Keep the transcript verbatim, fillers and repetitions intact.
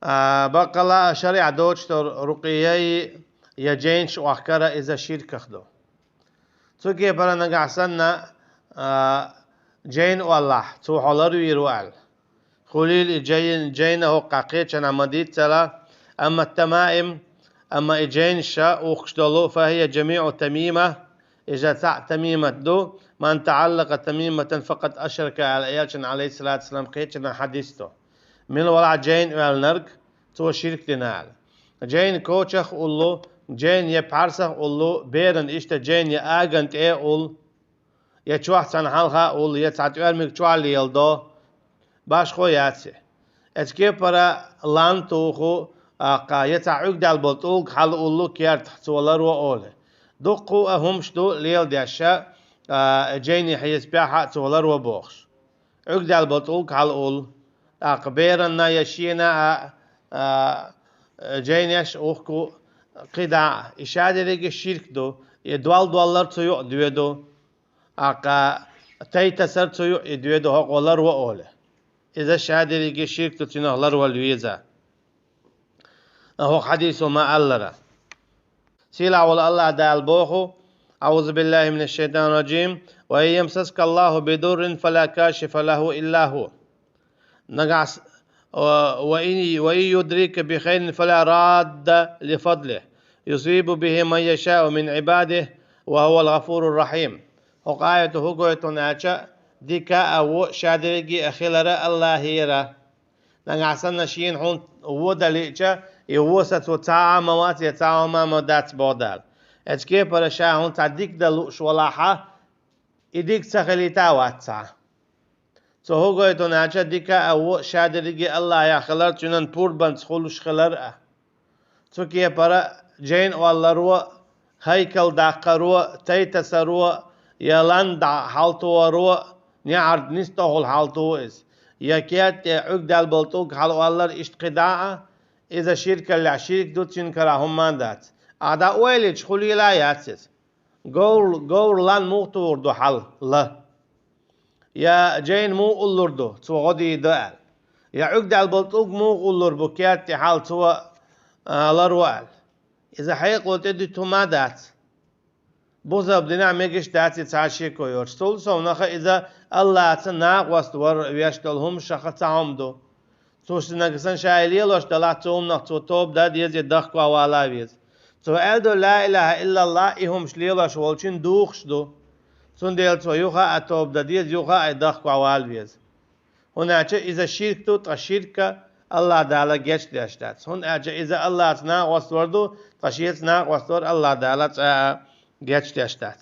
А, баккъала а шариӀа доцуш долу рукъияй я жайнаш охкара иза ширках ду. Цу кепара нагахь санна, а, жайна оллахь, цо хьо ларвийр ву аьлла. Хуьлийла и жайн-, жайна хӀокху кхечанхьа ма дийццара, амма тамаим, амма и жайнаш ша ухкуш долу, фахия жамиу тамима, иза цхьаъ тамимат ду, ман таӀаллакъа тамиматан факъад ашрака аьлла, элчан, алейхиссалату вассалам, кхечанхьа хьадис ду. Мила валахь жайна оьллинарг, цо ширк дина аьлла. Жайна кочах а уллу, жайна я пхьарсах а уллу, беран иштта жайна я аган тӀе а уллу, я чохь цхьана хьалха а уллу, я цхьа тӀоьрмиг чохь леладо, башхо яц и. Эцу кепара лан туху, аккха, я цхьа Ӏуьгдал болу тӀулг хьала уллу кертахь цо ларво олу. Дуккха а хӀумаш ду леладеш, а, жайни хьесапехь а цо ларво бохуш. Ӏуьгдал болу тӀулг хьала уллу. ТӀаккха беранна я шена а, а, жайнеш ухку кхидӀа а. И шадерриге ширк ду, и дол доллар цу юкъа доьду. ТӀаккха тай тасар цу юкъа и доьду, хӀокхо ларво олу. Иза шадерриге ширк ду, цуьнах ларвала веза. ХӀокху хьадисо ма-аллара. Сийлахь волу АллахӀ Дала боху: «Аузу биллахи минаш шайтанир раджим. Ва ин ямсаска Аллаху бидуррин фала кашифа лаху илла ху». Нагахь с-, ва, ва ин, ва ин юдрика би хайрин фала радда ли фадлих. Юсибу бихи ман яшау мин ибадих, ва хувал гъафурур рахим. ХӀокху аято хӀу гойту аьлча, дика а, во а, шадерриге а хилар АллахӀера. Нагахь санна шена хьуна во дан лиъча, и во сацо цхьа а ма вац, я цхьа а хӀума ма дац боху Дала. Эцу кепара ша хьуна цхьа дика дан лууш валахьа, и дика ца хилийта а вац цхьа. Цо хӀу гойту аьлча, дика а, во а, шадерриге АллахӀехь хилар, цуьнан пурбанца хуьлуш хилар а. Цу кепара жайна олларо, хӀайкал даккхаро, тай тасаро, я лан дӀа хьалтохаро, неӀарда нисдохула хьалтоху иза, я кертахь Ӏуьгдал болу тӀулг хьала оллар, иштта кхидӀа а, иза ширкаллехь ширк ду, цуьнан карахь хӀумма а дац. Ахьа дӀа ойла йича, хуьлийла а яц иза. Говр-, говр лан муха тухур ду хьала? Я жайна муха уллур ду, цо гӀо дийр ду аьлла? Я Ӏуьгдал болу тӀулг муха уллур бу кертахь хьала, цо, а, ларво аьлла? Иза хьекъал тӀедуьту хӀума а дац. Бусалба динехь мегаш дац и цхьа а шеко йоцуш. Цул совнаха иза АллахӀца накъост вар веш долу хӀумашха цхьа хӀума ду. Цо шен нагахь санна ша и лелош далахь, цу хӀуманах цо тоба дан деза, и дахкавала веза. Цо аьлла ду: «Ла илаха иллаллахӀ», и хӀумаш лелош волчун духуш ду. Цундела цо юха а тоба дан деза, юха а и дахкавала веза. ХӀунда аьлча иза ширк ду, ткъа ширка АллахӀ Дала гечдеш дац. ХӀунда аьлча иза АллахӀца накъост вар ду, ткъа шеца накъост вар АллахӀ Дала цкъа а гечдеш дац.